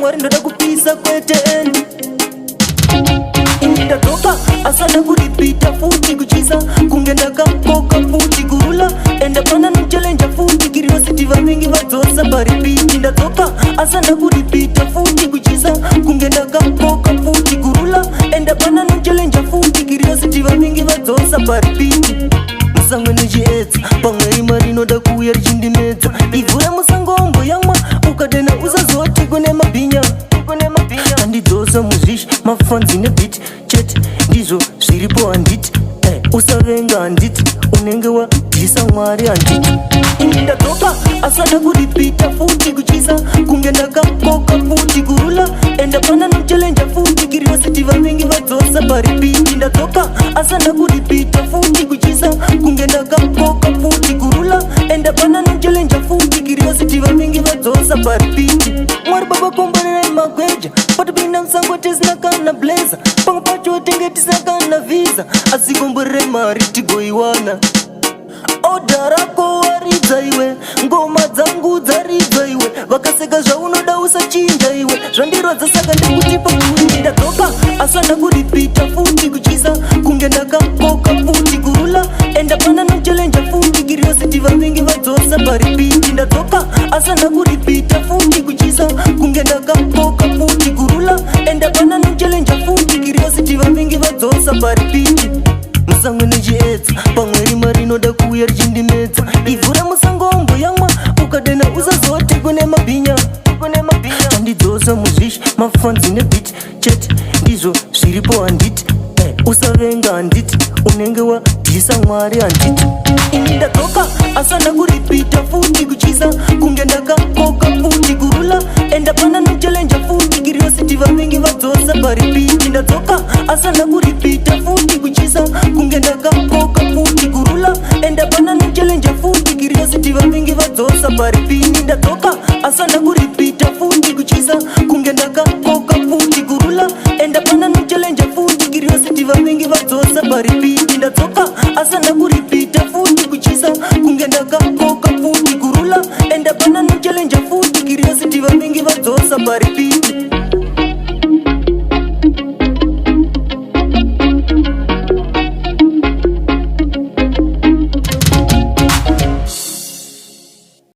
Mwari ndoda kupisa kwete endi. Ini ndadzoka asada kuripita futi, kuchisa kunge ndakakoka futi, kurula enda pana nochallenja futi, curiosity vavengi vadzosa pa repeat. Ndadzoka asada kuripita futi, kuchisa kunge ndakakoka futi, kurula enda pana nochallenja futi, curiosity vavengi vadzosa pa repeat. Musango nechiedza, pamwe rima rinoda kuuya richindimedza. Ivhu remusangombo yamwa ukadena, usazoti kune mabhinya. Andidzosa muzvishi mafanzi nebeat chete, ndizvo zviripo handiti? Usavenga handiti? Unenge wadhisa Mwari handiti? Ini ndadzoka asada kuripita futi, kuchisa kunge ndakakoka futi, kurula enda pana nochallenja futi, curiosity vavengi vadzosa pa repeat. Ndadzoka asada kuripita futi, kuchisa kunge ndakakoka futi, kurula enda pana nochallenja futi, curiosity vavengi vadzosa pa repeat. Mwari Baba, komborerai magweja. Patopinda musango tisina kana blazer, pamwe pacho tenge tisina kana visa, asi komborerai mari tigoiwana. Order rako waridza iwe, ngoma dzangu dzaridzwa iwe, vakaseka zvaunoda usachinja iwe, zvandirwadza saka ndekutipa kuri. Ndadzoka asada kuripita futi, kuchisa kunge ndakakoka futi, kurula enda pana nochallenja futi, curiosity vavengi vadzosa pa repeat. Ndadzoka asada kuripita futi, kuchisa kunge ndakakoka futi, kurula enda pana nochallenja futi, curiosity vavengi vadzosa pa repeat. Musango nechiedza, pamwe rima rinoda kuuya richindimedza. Ivhu remusangombo yamwa ukadena, usazoti kune mabhinya. Andidzosa muzvishi mafanzi nebeat chete, ndizvo zviripo handiti? Usavenga handiti? Unenge wadhisa Mwari handiti? Ini ndadzoka asada kuripita futi, kuchisa kunge ndakakoka futi, kurula enda pana nochallenja futi, curiosity vavengi vadzosa pa repeat. Ndadzoka asada kuripita futi, kuchisa kunge ndakakoka futi, kurula enda pana nochallenja futi, curiosity vavengi vadzosa pa repeat. Ndadzoka asada kuripita futi, kuchisa kunge ndakakoka futi, kurula enda pana nochallenja futi, curiosity vavengi vadzosa pa repeat. Ndadzoka asada kuripita futi, kuchisa kunge ndakakoka futi, kurula enda pana nochallenja futi, curiosity vavengi vadzosa pa repeat.